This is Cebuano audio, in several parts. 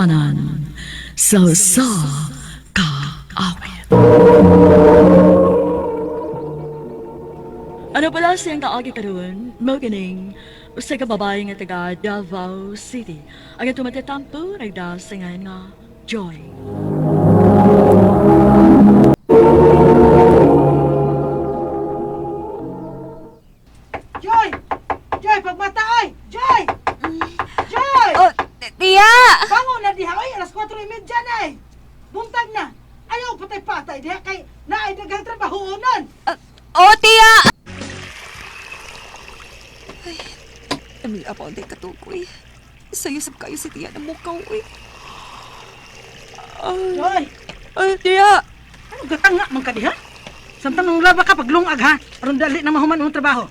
Ginikanan sa usa ka awit. Ano pala siyang kaagi karon? Mao kining usa ka babae nga taga Davao City. Ang atong matatampo nagdasingan nga Joy. Joy! Joy, pagmata oy! Joy! Joy! Oh, tiya! Bangon na diha oy, alas 4:30 na eh. Buntag na. Ayaw patay-patay diha kay naay daghang trabahoonan. Oh, tiya! Ay, amil pa unday katukoy. Sayo sab kayo si tiya na mukaw, uy. Ay, Joy, ay, tiya! ano gatanga man ka diha? Samtang nang laba ka paglungag ha, aron dali na mahuman ang trabaho.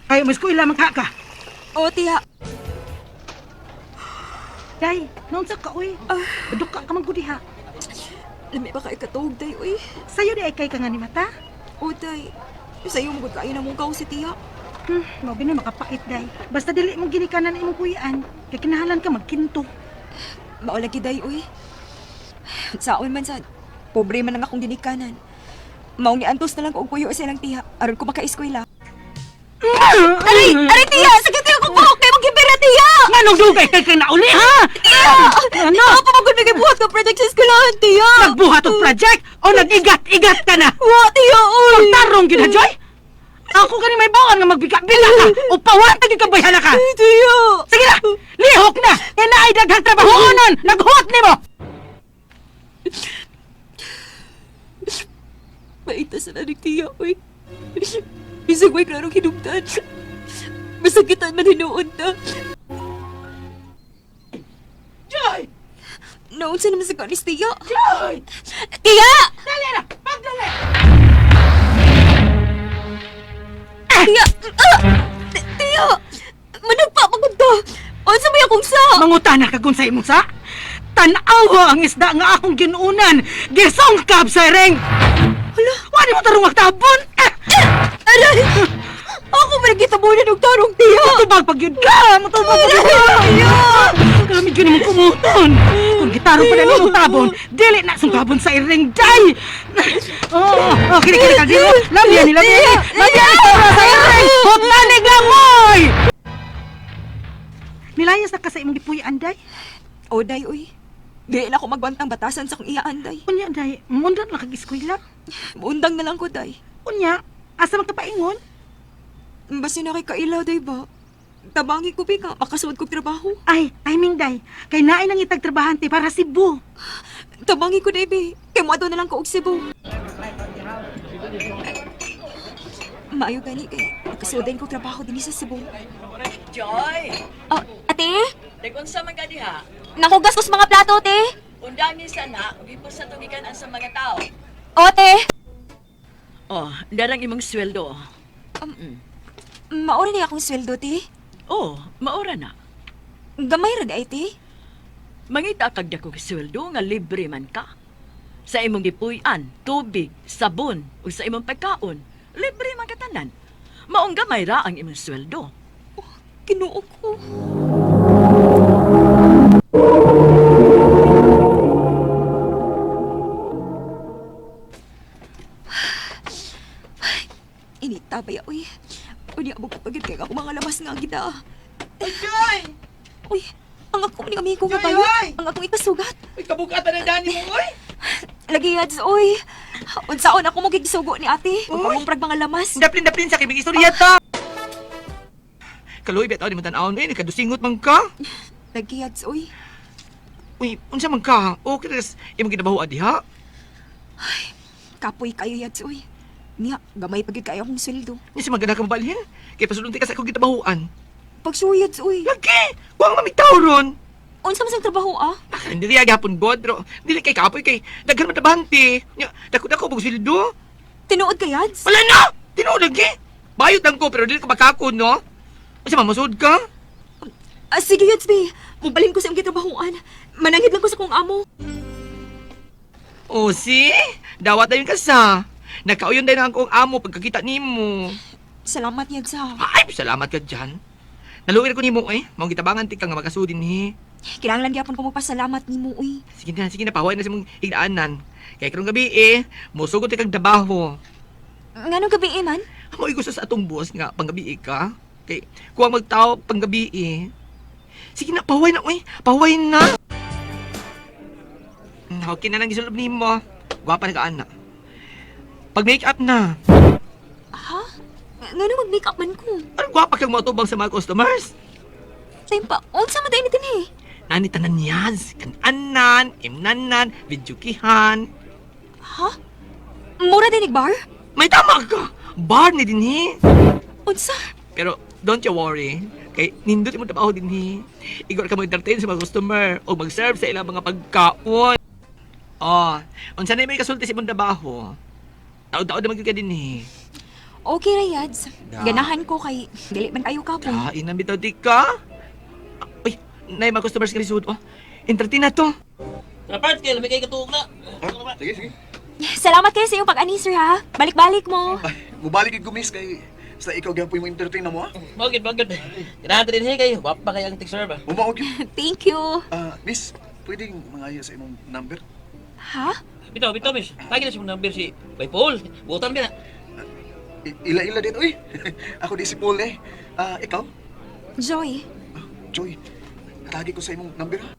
Kay mas kuila man ka ka. Oh, tiya! Day, naunsa ka oy? Duka ka man ko diha. Lami ba kayo katuog, day, uy? Sayo di ay kay ka nga ni mata. Oh, day. Sayo mo gud kayo na mukaw si tiya. Mao bini makapait day. Basta dili mo ginikanan imong kuyaan, kay kinahalan ka magkinto. Maulagi, day, uy. Saon man sad. Pobre man ang akong ginikanan. Maong niantos na lang ko og puyo sa ilang tiya aron ko makaeskwela. Aray! Aray, tiya! Sakit kayo kong buhok! Kay maghibera, tiya! Nganong dugay kay ka nauli ha? Tiya! Ano? Ako pa magod may buhat ng project sa eskwelahan, tiya! Nagbuhat og project o nag-igat-igat ka na? Wa, tiya, uy! Pagtarong gyud ha, Joy? Ako gani may bawon nga magbika-bila ka o pawatag gyud ka bayhana ka. Ay, tiya! Sige na, lihok na. Kay naay daghang trabahoonon, naghuot nimo. Maita sa nanig, tiya, uy. Bisag may klarong hinugdan. Masakitan man hinuon na. Joy! Naunsa naman sa kanis, tiya. Joy! Tiya! Dali na, pagdali. Tiya! Ah! Tiya! Managpa pagod ka! Unsa may akong sa? Mangutana ka kung sa imong sa? Tan-awa ang isda nga akong ginuunan. Gisongkab sa ring. Hala! Wala mo tarong agtabon. Ah! Aray! Ako ba nagkitabunan og tarong, tiya? Matubag pag yun ka! Matubag pag yun ka! Tiya! Gamit yun naman kumuton! Kung gitaro pa na nimong tabon, dili na sungkabon sa iring day! Oo, oh, kini kini kaldero! Lamyan ni lamyan ni! Lamyan ni sa iring! Hutlanig lamoy! Nilayas na ka sa imong gipuy-an, day? O, day, uy. Di na ako magbantang batasan sa akong iyaan, day. Unya, day, mundan na kag-eskwela. Muundang na lang ko, day. Unya, asa man ka paingon? Basta na kay kaila, day ba? Tabangi ko, Bika. Makasuod kog trabaho. Ay, timing, day. Kay naay nang itag trabahante para Cebu. Tabangi ko, day, be. Kay mo na lang ko og Cebu. Maayo gani kay makasuod din kog trabaho dinhi sa Cebu. Joy! Oh, ate? Nagunsa man ka diha? Nakugas ko sa mga plato, te. Undangi sana, ug sa tugikan ang sa mga tao. O, te. Oh, darang imong sweldo. Maura na akong sweldo, te. Oh, maura na. Gamay ra di ay, te. Mangita kag dakong sweldo nga libre man ka. Sa imong gipuy-an, tubig, sabon, ug sa imong pagkaon, libre man katanan. Maong gamay ra ang imong sweldo. Kinuo ko. Inita ba ya, uy? Uy, abog pagid kay ako mga lamas nga gida. Ay, Joy! Uy, ang ako ni amigo nga Joy, bayot. oy! Ang akong ikasugat. Uy, kabugatan na dani mo, uy! Lagi yads, uy. Unsaon ako mo gigsugo ni ate. Uy! Pagpamumprag mga lamas. Daplin-daplin sa kibig istorya ta! Kaloy, bitaw, di mo tan-awon, eh, nagkadusingot man ka. Lagi yads, uy. Uy, unsa man ka? Okay, res, imong ginabaho diha. Kapoy kayo yads, uy. Niya, gamay pagid kayo akong sweldo. Ni si magana ka mabalhin. Kay pasulunti ka sa akong gitabahuan. Pagsuyad, uy. Lagi! Huwag mamitaw ron! Unsa man sang trabaho ah? Ah, hindi riya gapon god, pero dili kay kapoy kay daghan man trabahante. Nya, dako-dako bug sweldo. Tinuod ka yads? Wala na! Tinuod lagi! Bayot lang ko pero dili ka makakon, no? Unsa man masud ka? Ah, sige yads, be. Mubalhin ko sa imong gitrabahoan. Mananghid lang ko sa kong amo. O, si? Dawat na yun ka sa. Nakauyon din ang akong amo pagkakita nimo. Salamat yads ah. Ay, salamat ka dyan. Naluwir ko nimo eh. Mao gitabangan ti ka nga makasudin ni. Kinahanglan gyapon ko magpasalamat nimo uy. Sige na, pahuway na sa mong higdaanan. Kay karong gabi eh, musugot kag trabaho. Nganong gabi eh, man? Amo gusto sa atong boss nga panggabi ka. Kay kuwang magtao panggabi eh. Sige na, pahuway na uy. Pahuway na. Okay na lang gisulob nimo. Gwapa na ka ana. Pag make up na. Ha? Ngano mag-makeup man ko? Ano gwapa kang motubang sa mga customers? Time pa, unsa man day ni dinhi? Nani tanan niyas, kananan, imnanan, videokihan. Ha? Mura din bar? May tama ka! Bar ni dinhi. Unsa? Pero don't you worry. Kay nindot mo trabaho dinhi. Igor ka mag-entertain sa mga customer o mag-serve sa ilang mga pagkaon. Oh, unsa na may kasulti sa imong trabaho? Taod-taod naman gyud ka dinhi. Okay ra yads. Da. Ganahan ko kay dili man kayo kapoy. Kain na bitaw di ka. Uy, nay mga customers nga lisod. Oh, entertain na to. Apart kayo, lamig kayo katuog na. Sige, sige. Salamat kayo sa iyong pag-ani, sir ha. Balik-balik mo. Ay, mubalik yung gumis kay sa ikaw gyapon mo entertain na mo ha. Magid, magid. Ganahan din kayo. Wapa kayo ang take-serve ah. Umaog yun. Thank you. Ah, miss, pwedeng mangayo sa imong number? Ha? Bitaw, bitaw, miss. Tagi na siya mong number si Bay Paul. Butan ka na. Ila-ila din, uy. Ako di si Paul eh. Ah, ikaw? Joy, Ah, Joy, tagi ko sa imong number ha.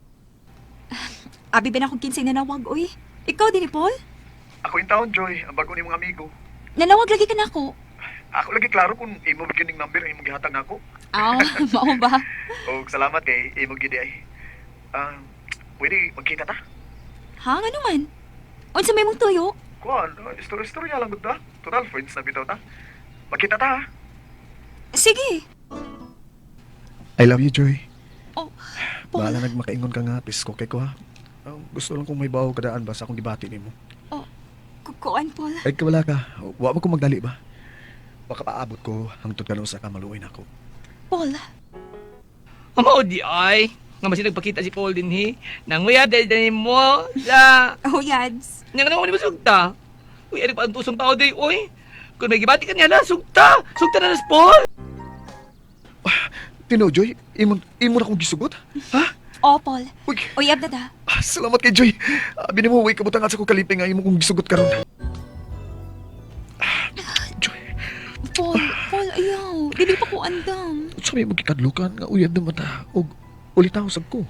abi ba na akong kinsay nanawag, uy? Ikaw din ni Paul? Ako yung taon, Joy. Ang bago nimong amigo. Nanawag lagi ka na ako. Ako lagi klaro kung imo gyud ning number ang imong gihatag nako. Aw, mao ba? Og salamat kay imo gyud ay. Ah, pwede magkita ta? Ha, ngano man? Unsa may mong tuyo? Kuan, istorya-istorya lang gud ta. Total friends na bitaw ta. Magkita ta ha. Sige. I love you, Joy. Oh, Paul. Bahala nagmakaingon ka nga, pisko kay ko ha. Oh, gusto lang kong may bawo kadaan ba sa akong gibati nimo. Oh, kukuan, Paul. Ay kawala ka, wa mo ko magdali ba? Baka paabot ko hangtod karon sa kamaluoy nako. Paul, Mao di ay. Nga masin nagpakita si Paul dinhi. Nanguyab dahil dahil mo sa oh, yads. Nya nga naman mo sugta. Uy, ano pa ang tusong tao day, uy. Kung may gibati ka niya la, sugta. Sugta na nas Paul. Tino Joy, imo imo na akong gisugot? Ha? Oh, Paul. Uy, Uyab na da. ah, salamat kay Joy. Abi nimo way kabutang sa ko kalipay nga imo kong gisugot karon. Ah, Joy, Paul, Paul, ayaw. Dili pa ko andam. unsa may magkikadlukan nga uyab naman ta og ulitaw sab ko.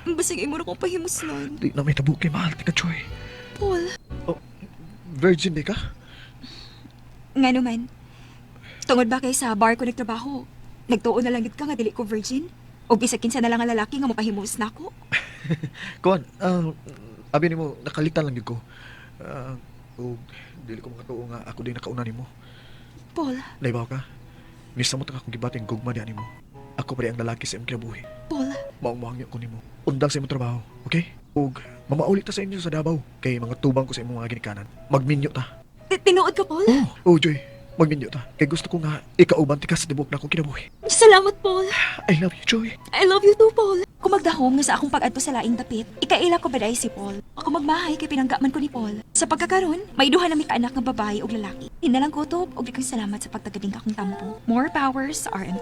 Basig imo na kong pahimuslan. Di na may tabo kay mahal ti ka Joy. Paul. Virgin di ka? Ngano man. Tungod ba kay sa bar ko nagtrabaho? Nagtuo na lang gid ka nga dili ko virgin? O bisag kinsa na lang ang lalaki nga mopahimos nako? Kuan, abi nimo nakalitan lang gyud ko. Ah, og dili ko makatuo nga ako din nakauna nimo. Paul, Naibaw ka? Misamot ang akong gibating gugma diha nimo. Ako pa rin ang lalaki sa imong kinabuhi. Paul, Maong mahangyo ko nimo. Undang sa imong trabaho, okay? Ug mamauli ta sa inyo sa Davao kay mga tubang ko sa imong mga ginikanan. Magminyo ta. tinuod ka, Paul? Oh, oh Joy, magminyo ta. Kay gusto ko nga ikauban ti ka sa tibok na akong kinabuhi. Salamat, Paul. I love you, Joy. I love you too, Paul. Kung magdahom nga sa akong pag-adto sa laing dapit, ikaila ko baday si Paul. Ako magmahay kay pinanggaman ko ni Paul. Sa pagkakaron, may duha na mi kaanak nga babae ug lalaki. Hinalang kutob ug daghang salamat sa pagtagading akong tampo. More powers RM.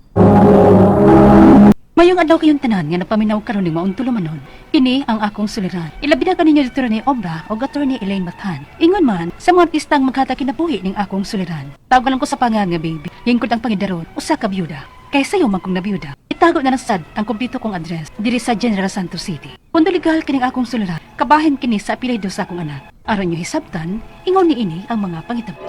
Mayong adlaw kayong tanan nga napaminaw karon ning maong tulumanon. Kini ang akong suliran. Ilabi na kaninyo dito ni Obra og attorney Elaine Matan. Ingon man sa mga artistang maghata kinabuhi ning akong suliran. Tawag lang ko sa pangan nga baby. Lingkod ang pangidaron usa ka byuda. Kay sayo man kong nabiyuda. Itago na lang sad ang kumpleto kong address diri sa General Santos City. Kung legal kining akong suliran, kabahin kini sa apelyido sa akong anak. Aron nyo hisabtan, ingon niini ang mga pangitabo.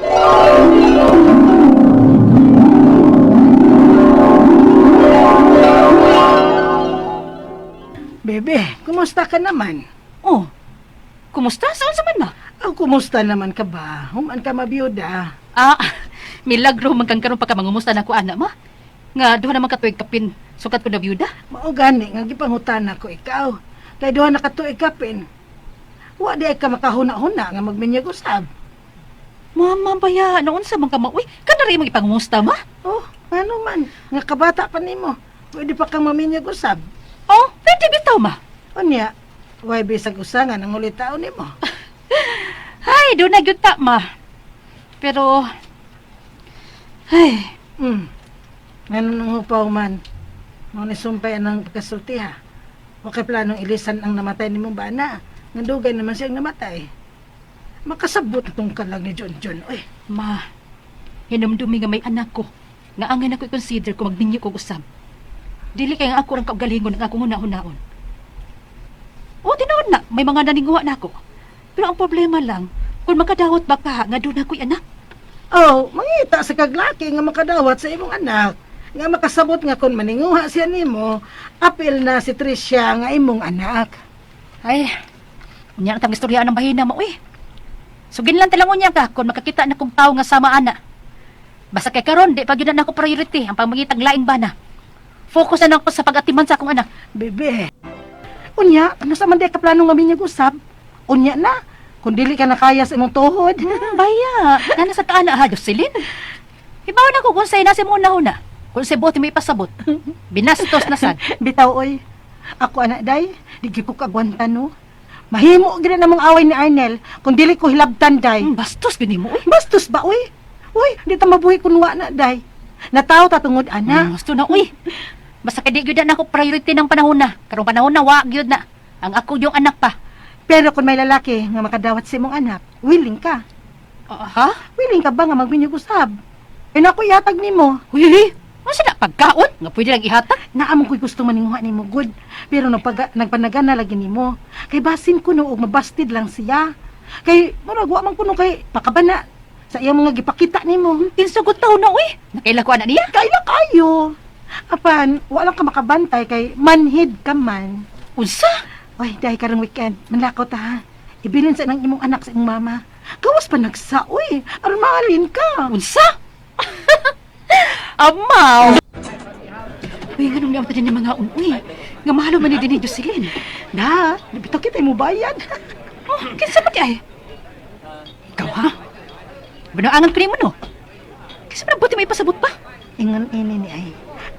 Bebe, kumusta ka naman? Oh, kumusta? Saan sa man ma? Oh, kumusta naman ka ba? Human ka mabiyuda. Ah, milagro man kang karon pa ka mangumusta na ko ana ma. Nga duha naman ka tuig kapin sukat ko na byuda. Mao gani nga gipangutana ko ikaw. Kay duha na ka tuig kapin. Wa di ay ka makahuna-huna nga magminyag usab. Mama baya, noon sa man ka ma. Uy, kanari imong ipangumusta ma? Oh, ano man, nga kabata pa nimo. Pwede pa kang maminyag usab. Oh, pwede bitaw ma. Unya, way bisag usa nga nangulitaon nimo. Ay, do na gyud ta ma. Pero ay, Ngano nang hupaw man. Mao ni sumpay ang pagkasulti ha. Wa kay planong ilisan ang namatay nimong bana. Nga dugay naman siyang namatay. Makasabot itong kalag ni John John, oy. Ma, hinumdumi nga may anak ko. Nga angay na ko i-consider kung magminyo ko usab. Dili kay nga ako rang kaugalingon ang akong hunahunaon. O, tinuod na, may mga naninguha na ako. Pero ang problema lang, kung makadawat ba ka nga doon ako'y anak. Oh, mangita sa kaglaki nga makadawat sa imong anak. Nga makasabot nga kung maninguha siya nimo, apil na si Tricia nga imong anak. Ay, unya na tang istorya ng bahina mo, uy. Sugin lang talang unya ka kung makakita na kong tao nga sama ana. Basta kay karon di pa gyud na ako priority ang pamangitang laing bana. Focus na lang ako sa pag-atiman sa akong anak. Bebe. Unya, ano sa man di ka plano nga minyag usab? Unya na. Kung dili ka nakaya sa imong tuhod. Baya, nana sa kaan na ha, Jocelyn. Ibaw na ko kung sa'yo nasa mo una. Kung sa bote may pasabot. Binastos na sad. Bitaw oy. Ako anak day, di gyud ko kaagwanta no. Mahimo gyud na namong away ni Arnel kung dili ko hilabtan day. Bastos gini mo, uy. Bastos ba oy? Uy, di ta mabuhi kun wa na day. Nataw ta tungod ana. Gusto na, uy. Basta kay di gyud na ako priority ng panahon na. Karong panahon na, wa gyud na. Ang ako yung anak pa. Pero kung may lalaki nga makadawat sa imong anak, willing ka. Ha? Willing ka ba nga magbinyog usab? Eh nako ihatag nimo. Uy, uy, Unsa na pagkaon? Nga pwede lang ihatag. Naamon ko'y gusto maninguha nimo good. Pero nagpanagana lagi nimo. Kay basin ko no og mabastid lang siya. Kay murag wa man kuno kay pakabana sa iyang mga gipakita nimo. Kinsugot taon na, uy. Nakaila ko anak niya. Kaila kayo. Apan, wala ka makabantay kay manhid ka man. Unsa? Oy, dahil karong weekend, manlakaw ta ha. Ibilin sa nang imong anak sa imong mama. Gawas pa nagsa, uy. Aron maalin ka. Unsa? Amaw! Uy, nga nung din yung mga uy. Nga mahalo man ni din ni Jocelyn. Na, nabitaw kita mo bayad. Oh, kinsa man di ay? Ikaw ha? Binaangan ko nimo no. Kinsa man ang buti may pasabot pa? Ingon ini ni ay.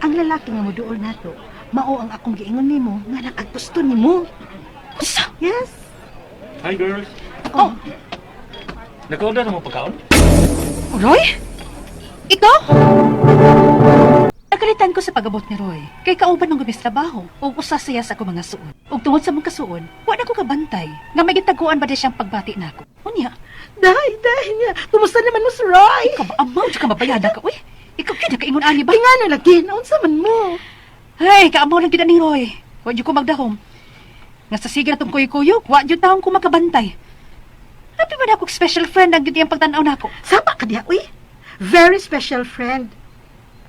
Ang lalaki nga moduol nato, mao ang akong giingon nimo nga nakagusto nimo. Unsa? Yes. Hi, girls. Oh, Nag-order na mo pagkaon? Roy? Ikaw? Nagalitan ko sa pag-abot ni Roy. Kay kauban ng gumis trabaho, ug usa siya sa akong mga suon. Ug tungod sa mga kasuon, wa na ko kabantay. Nga may gitaguan ba di siyang pagbati nako. Unya, Dahi, dahi niya. Kumusta naman mo si Roy? ikaw ba amaw di ka mabayada ka uy? Ikaw gyud nakaingon ani ba? Ay nga na lagi, naunsa man mo? Ay, kaamo lang gid ni Roy. Wa jud ko magdahom. Nga sa sige na tong kuy-kuyog, wa jud taon ko makabantay. Happy ba na akong special friend ang gyud iyang pagtan-aw nako? Sama ka diha, uy. Very special friend.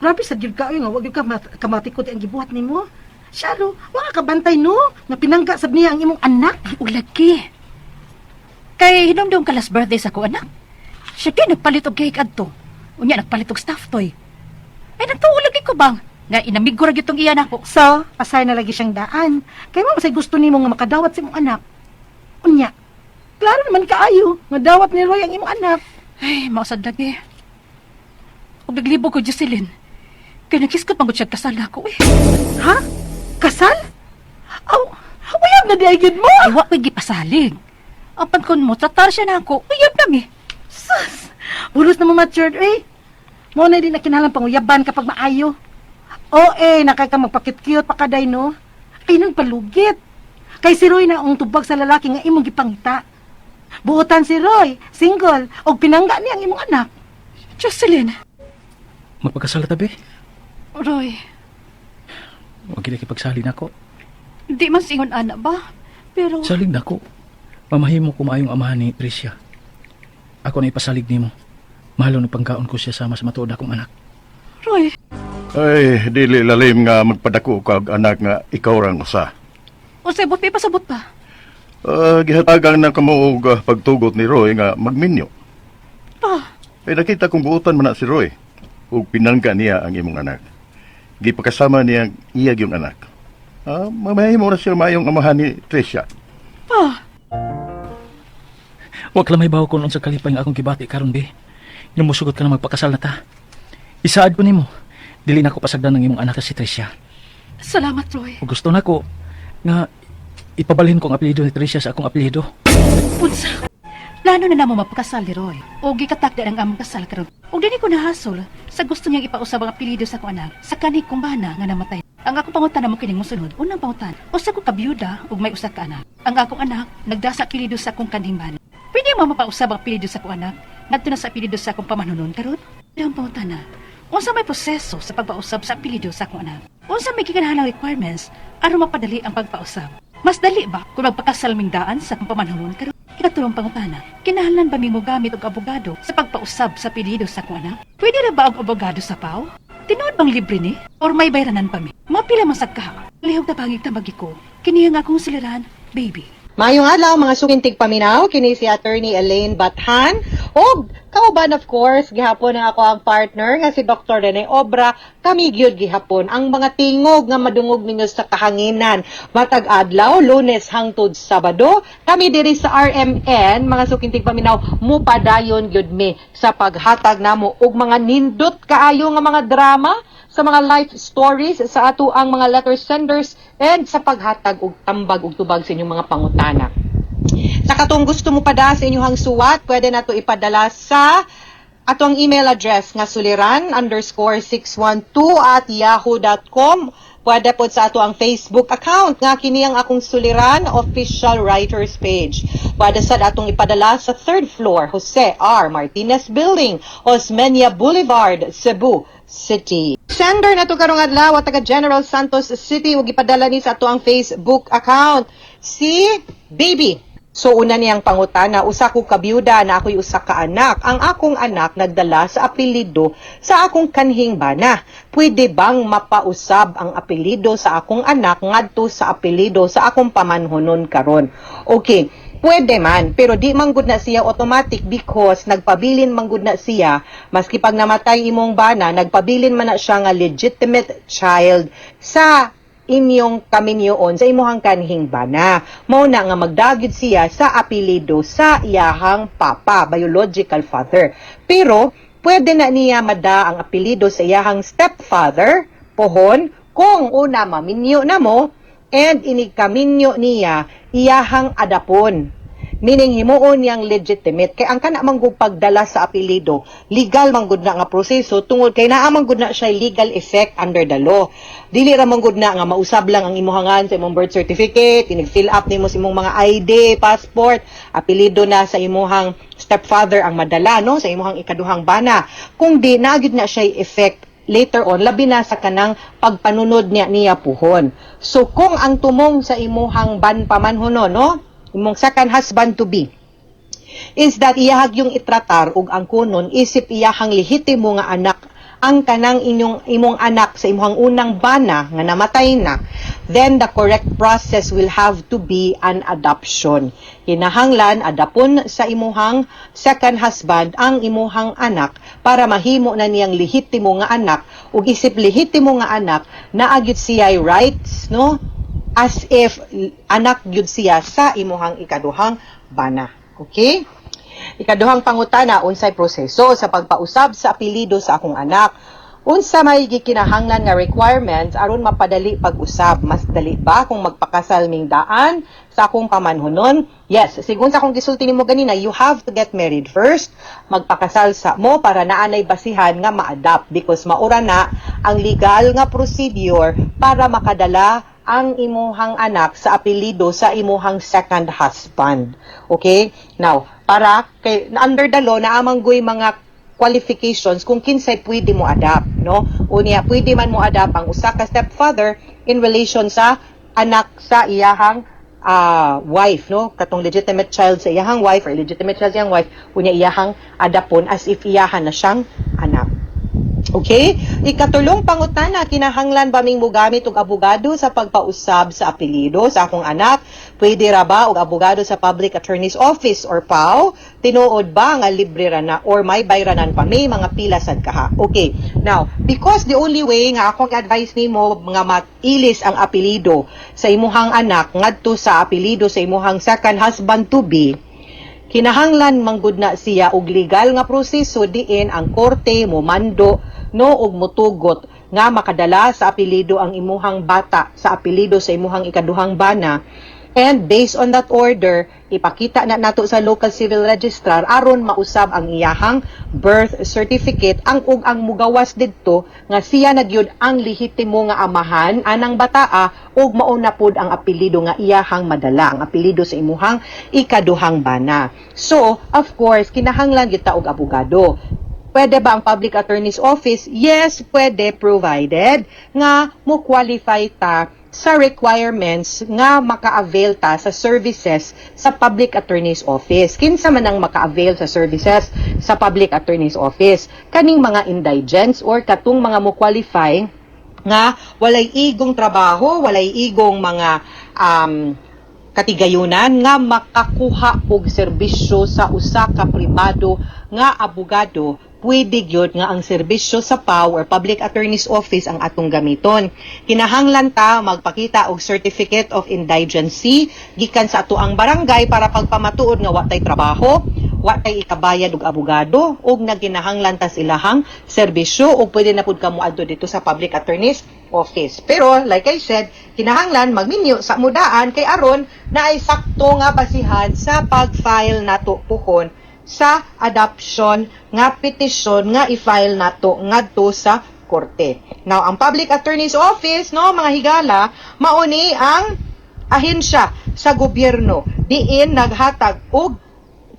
Grabe sa gyud ka, uy, nga wag gyud ka kamatikod ang gibuhat nimo. Siya, no, wa ka kabantay, no? Nga pinangga sab niya ang imong anak. Ulagi. Kay hinumdum ka last birthday sa ko anak. Siya kay nagpalit og cake adto. Unya nagpalit og staff toy. Ay nagtuo lagi ko bang nga inamigo ra gyud tong iya nako. So, pasay na lagi siyang daan. Kay mo masay gusto nimo nga makadawat sa imong anak. Unya, klaro naman kaayo nga dawat ni Roy ang imong anak. Ay, mausad lagi. Ug naglibog ko Jocelyn. Kay nakiskot man gud siya kasal nako eh. Ha? Kasal? Aw, uyab na di ay gid mo. Ay, wa ko'y gipasalig. Apan kun mo, tratar siya na ako. Uyab na mi. Sus! Bulos na mo matured, eh. Mo na din na kinahanglan panguyaban kapag maayo. O eh, nakay ka magpakit-cute pa kaday, no? Ay, nang palugit. Kay si Roy na ang tubag sa lalaki nga imong gipangita. Buotan si Roy, single, og pinangga niya ang imong anak. Jocelyn. Magpakasal ta be. Roy, Huwag kita kipagsalin ako. di man singon anak ba? Pero, Salig nako. Mamahimo ko maayong amahan ni Tricia. Ako na ipasalig nimo. Mahalo na pangkaon ko siya sama sa matuod akong anak. Roy, Ay, dili lalim nga magpadako kag anak nga ikaw rang usa. unsay but may pasabot pa. Gihatagan na kamo og pagtugot ni Roy nga magminyo. Pa, Ay nakita kong buotan man na si Roy ug pinangga niya ang imong anak. Gipakasama niya ang iya yung anak. Mamahimo ra siya maayong amahan ni Tricia. pa. Wa ka lang may bawo kung unsa kalipay nga akong gibati karon be. Yung musugot ka na magpakasal na ta. Isaad ko nimo. Dili na ko pasagdan ng imong anak si Tricia. Salamat, Roy. Ug gusto nako nga ipabalhin ko ang apelyido ni Tricia sa akong apelyido. Unsa? Plano na namo mapakasal ni Roy. O gikatakda ang among kasal karon. Og dili ko nahasol sa gusto niyang ipausab ang apelyido sa akong anak sa kanig kong bana nga namatay. Ang akong pangutana mo kining mosunod. Unang pangutana, usa ko ka byuda ug may usa ka anak. Ang akong anak nagdala sa apelyido sa akong kanhing bana. Pwede mo mapausab ang apelyido sa akong anak ngadto na sa apelyido sa akong pamanhunon karon? Ang pangutana, unsa may proseso sa pagpausab sa apelyido sa akong anak? Unsa may gikinahanglang requirements aron mapadali ang pagpausab? Mas dali ba kung magpakasal ming daan sa akong pamanhunon karon? Ikatulong pangutana, kinahanglan ba ming mogamit og abogado sa pagpausab sa apelyido sa akong anak? Pwede ra ba og abogado sa PAO? Tinuod bang libre ni? Or may bayranan pa mi? Mapila man sad kaha? Lihok tabangig tambagi ko. Kini ang akong suliran, baby. Maayong adlaw, mga suking tigpaminaw, kini si Attorney Elaine Bathan ug kauban, of course, gihapon ang akoang partner nga si Dr. Rene Obra. Kami gyud gihapon ang mga tingog nga madungog ninyo sa kahanginan matag adlaw, Lunes hangtod Sabado. Kami diri sa RMN, mga suking tigpaminaw, mupadayon gyud mi sa paghatag namo og mga nindot kaayo nga mga drama, sa mga life stories sa ato ang mga letter senders and sa paghatag og tambag og tubag sa inyong mga pangutana. Sa katong gusto mo pada sa inyong suwat, pwede nato ipadala sa atong email address nga suliran_612@yahoo.com. Pwede po sa ato ang Facebook account nga kini ang Akong Suliran Official Writers Page. Pwede sa atong ipadala sa third floor, Jose R. Martinez Building, Osmeña Boulevard, Cebu City. Sender na to karong adlaw, taga General Santos City, ug ipadala ni sa ato ang Facebook account si Baby. So una niyang pangutana, usa ko ka byuda na ako'y usa ka anak. Ang akong anak nagdala sa apelyido sa akong kanhing bana. Pwede bang mapausab ang apelyido sa akong anak ngadto sa apelyido sa akong pamanhonon karon? Okay. Pwede man, pero di man gud na siya automatic because nagpabilin man gud na siya, maski pag namatay imong bana, nagpabilin man na siya nga legitimate child sa inyong kaminyoon sa imuhang kanhing bana. Mao na nga magdagid siya sa apelyido sa iyahang papa, biological father. Pero pwede na niya mada ang apelyido sa iyahang stepfather, pohon, kung una maminyo na mo and inigkaminyo niya iyahang adapon. Meaning himuon niyang legitimate kay ang kana man gud pagdala sa apelyido, legal man gud na nga proseso tungod kay naa man gud na siya legal effect under the law. Dili ra man gud na nga mausab lang ang imuhangan sa imong birth certificate, inig fill up nimo sa imong mga ID, passport, apelyido na sa imuhang stepfather ang madala, no, sa imuhang ikaduhang bana. Kung di naa gyud na siya effect later on, labi na sa kanang pagpanunod niya niya puhon. So kung ang tumong sa imuhang ban pamanhuno, no, imong second husband to be, is that iyahag yung itratar ug ang kunon isip iyahang lehitimo nga anak ang kanang inyong imong anak sa imong unang bana nga namatay na, then the correct process will have to be an adoption. Kinahanglan adapon sa imuhang second husband ang imuhang anak para mahimo na niyang lehitimo nga anak, ug isip lehitimo nga anak, naa gyud siya rights, no, as if anak gyud siya sa imuhang ikaduhang bana. Okay? Ikaduhang pangutana, unsay proseso sa pagpausab sa apelyido sa akong anak? Unsa may gikinahanglan nga requirements aron mapadali pag-usab? Mas dali ba kung magpakasal ming daan sa akong pamanhunon? Yes, sigon sa akong gisulti nimo ganina, you have to get married first. Magpakasal sa mo para naa nay basihan nga ma-adopt because maura na ang legal nga procedure para makadala ang imuhang anak sa apelyido sa imuhang second husband. Okay? Now, para kay under the law naa man goy mga qualifications kung kinsay pwede mo adapt, no? Unya, pwede man mo adapt ang usa ka stepfather in relation sa anak sa iyahang wife, no? Katong legitimate child sa iyahang wife or legitimate child sa iyahang wife, unya iyahang adapon as if iyahan na siyang anak. Okay? Ikatulong pangutana, kinahanglan ba ming mogamit og abogado sa pagpausab sa apelyido sa akong anak? Pwede ra ba og abogado sa Public Attorney's Office or PAO? Tinuod ba nga libre ra na or may bayranan pa may mga pila sad kaha? Okay. Now, because the only way nga akong advice nimo nga mailis ang apelyido sa imuhang anak ngadto sa apelyido sa imuhang second husband to be, kinahanglan manggud na siya og legal nga proseso diin ang korte momando, no, og motugot nga makadala sa apelyido ang imuhang bata sa apelyido sa imuhang ikaduhang bana. And based on that order, ipakita na nato sa local civil registrar aron mausab ang iyahang birth certificate ang ug ang mugawas didto nga siya na gyud ang lehitimo nga amahan anang bataa ug mao na pud ang apelyido nga iyahang madala, ang apelyido sa imuhang ikaduhang bana. So, of course, kinahanglan gyud ta og abogado. Pwede ba ang public attorney's office? Yes, pwede, provided nga mo qualify ta sa requirements nga maka-avail ta sa services sa public attorney's office. Kinsa man ang maka-avail sa services sa public attorney's office? Kaning mga indigents or katong mga mo qualify nga walay igong trabaho, walay igong mga katigayunan nga makakuha og serbisyo sa usa ka pribado nga abogado, pwede gyud nga ang serbisyo sa PAO or Public Attorney's Office ang atong gamiton. Kinahanglan ta magpakita og certificate of indigency gikan sa ato ang barangay para pagpamatuod nga wa tay trabaho, wa tay ikabayad og abogado ug nagkinahanglan ta sa ilahang serbisyo ug pwede na pud kamo adto dito sa Public Attorney's Office. Pero like I said, kinahanglan magminyo sa mudaan kay aron naay sakto nga basihan sa pag-file nato puhon sa adoption nga petisyon nga i-file nato ngadto sa korte. Now, ang Public Attorney's Office, no, mga higala, mauni ang ahensya sa gobyerno diin naghatag og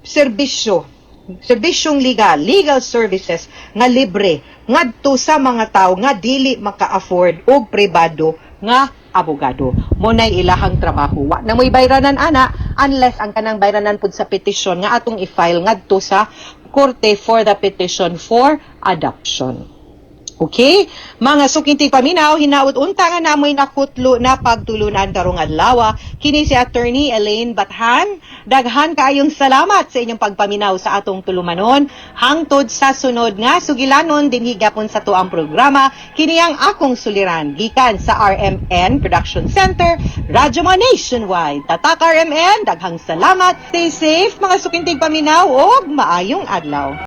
serbisyong legal, legal services nga libre ngadto sa mga tawo nga dili maka-afford og pribado nga abogado. Mao nay ilahang trabaho. Wa na mo'y bayranan ana unless ang kanang bayranan pud sa petisyon nga atong i-file ngadto sa korte for the petition for adoption. Okay? Mga suking tigpaminaw, hinaut unta nga namoy nakutlo na pagtulunan karong adlaw. Kini si Attorney Elaine Bathan. Daghan kaayong salamat sa inyong pagpaminaw sa atong tulumanon. Hangtod sa sunod nga sugilanon dinhi gapon sa tuang programa. Kini ang Akong Suliran gikan sa RMN Production Center, Radyo Mo Nationwide. Tatak RMN, daghang salamat. Stay safe, mga suking tigpaminaw, ug maayong adlaw.